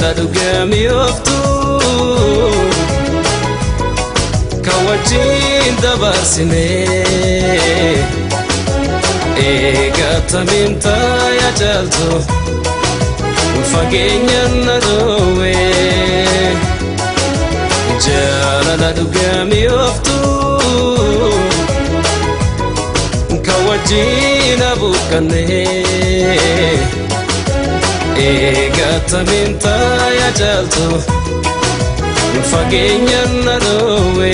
Jaalala dhugaa mi'ooftu kan wajjin dabarsine eegatamiin taaya caaltu fageenyaan na dhoowwe. Jaalala dhugaa mi'ooftu kan wajjin abuukanne eegatamiin taaya caaltu fageenyaan na dhoowwe.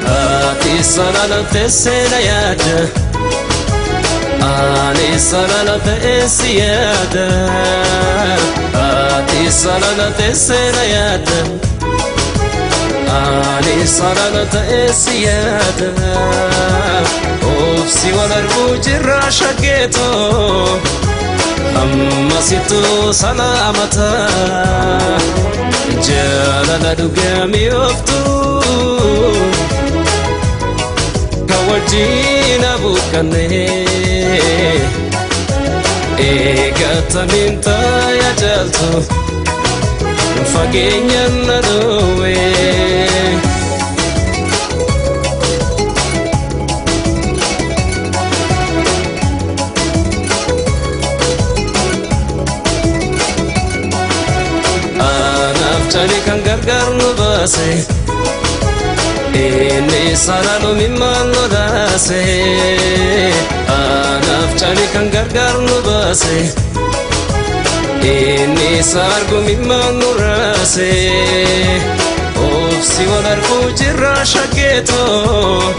Ati sarara teessee na yaada, ani sarara ta'ee si yaada. Ati sarara teessee na yaada, ani sarara ta'ee si yaada. Obsi wal arguu jirra shaggeetoo ammasitu salaamata. Jaalala dhugaa mi'ooftu kan wajjin abuukanne eegatamiin taaya caaltu fageenyaan na dhoowwe. Anaaf caalii kan gargaar nu baase inni sarara mimmaan lolaase. Anaaf caalii kan gargaar nu baase inni sargu mimmaan nu raase. Obsi wal arguu jirra shaggeetoo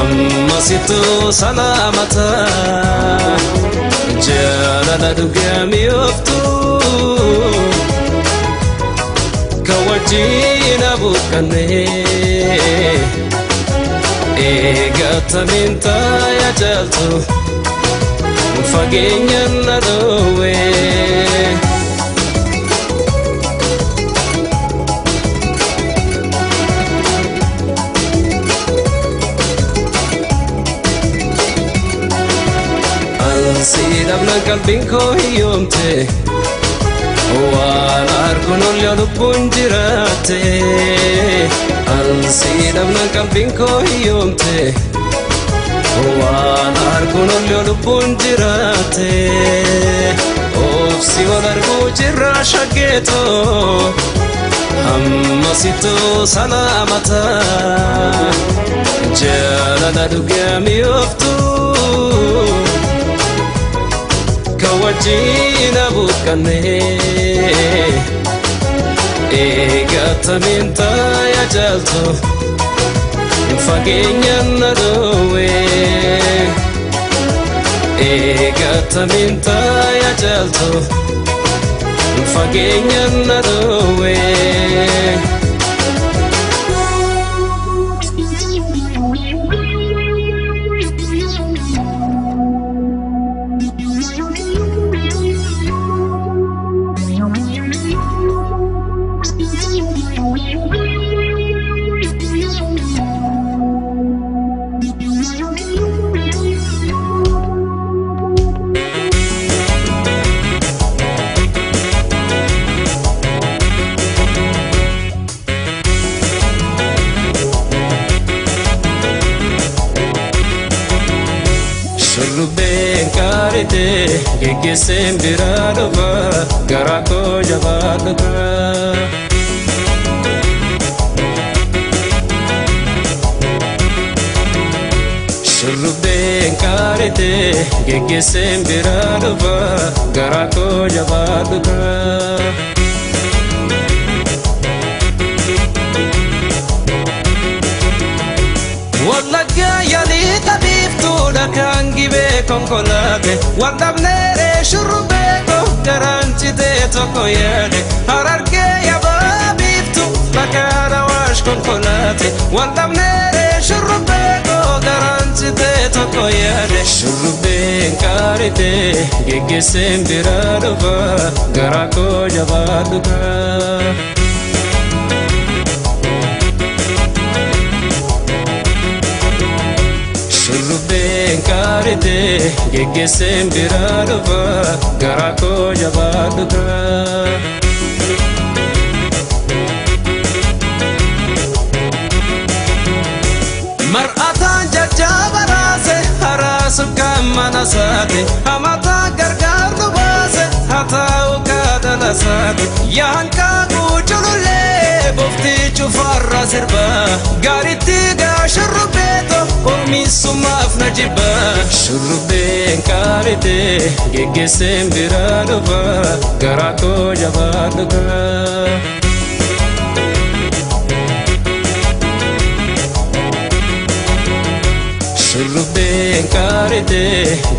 ammasitu salaamata. Jaalala dhugaa mi'ooftu kan wajjin abuukanne eegatamiin taaya caaltu fageenyaan na dhoowwe. Ansi dhabnaan qalbiin koo hiyyoomte waan arguun ol yaa lubbuun jiraatte. Ansi dhabnaan qalbiin koo hiyyoomte waan arguun ol yaa lubbuun jiraatte. Obsi wal arguu jirra shaggeetoo ammasitu salaamata. Jaalala dhugaa mi'ooftu kan wajjin abuukanne eegatamiin taaya caaltu fageenyaan na dhoowwe. Eegatamiin taaya caaltu fageenyaan na dhoowwe. Shurrubbeen qaarite geggeesseen biraa dhufa garaa koo jabaa dhufa. Shurrubbeen qaarite geggeesseen biraa dhufa garaa koo jabaa dhufa. Wallaggaa yaalii tabiiftuudha kan gibee konkolaate waldhabneeree shurrubbee koo garaan citee tokko yaade harargee yabaa biiftu bakka dawaash konkolaate waldhabneeree shurrubbee koo garaan citee tokko yaade. Shurrubbeen qaarite geggeesseen biraa dhufa garaa koo jabaa dhufa. geggeesseen biraa dhufa garaa koo jabaadhu kaa. Mar'ataan jajjaba raase haraasu kan mana saate hamataa gargaartu baase hataa'u kaadhala saate yaankaa guuculullee bofti cufarra sirba gaaritti gaa shurrubbeeto ormiisummaaf na jibba shurrubbeen qaarite geggeesseen biraa dhufa garaa koo jabaadhu kaa. Shurrubbeen qaarite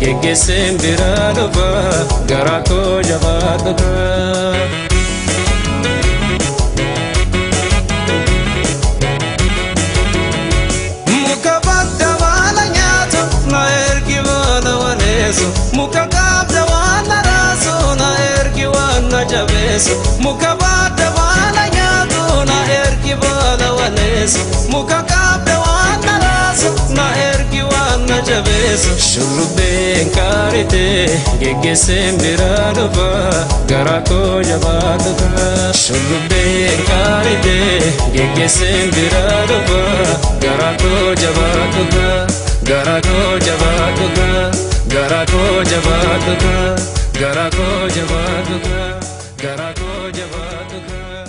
geggeesseen biraa dhufa garaa koo jabaadhu kaa. Muka badda waan nyaatu na ergi waan waleessu muka qabda waan raasu na ergi waan jabeessu muka badda waan nyaatu na ergi waan waleessu muka qabda waan raasu na ergi waan jabeessu shurrubbeen qaarite geggeesseen biraa dhufa garaa koo jabaadhu kaa. Shurrubbeen qaarite geggeesseen biraa dhufa garaa koo jabaadhu kaa. Garaa koo jabaadhu kaa. Garaa koo jabaadhu kaa. Garaa koo jabaadhu kaa. Garaa koo jabaadhu kaa.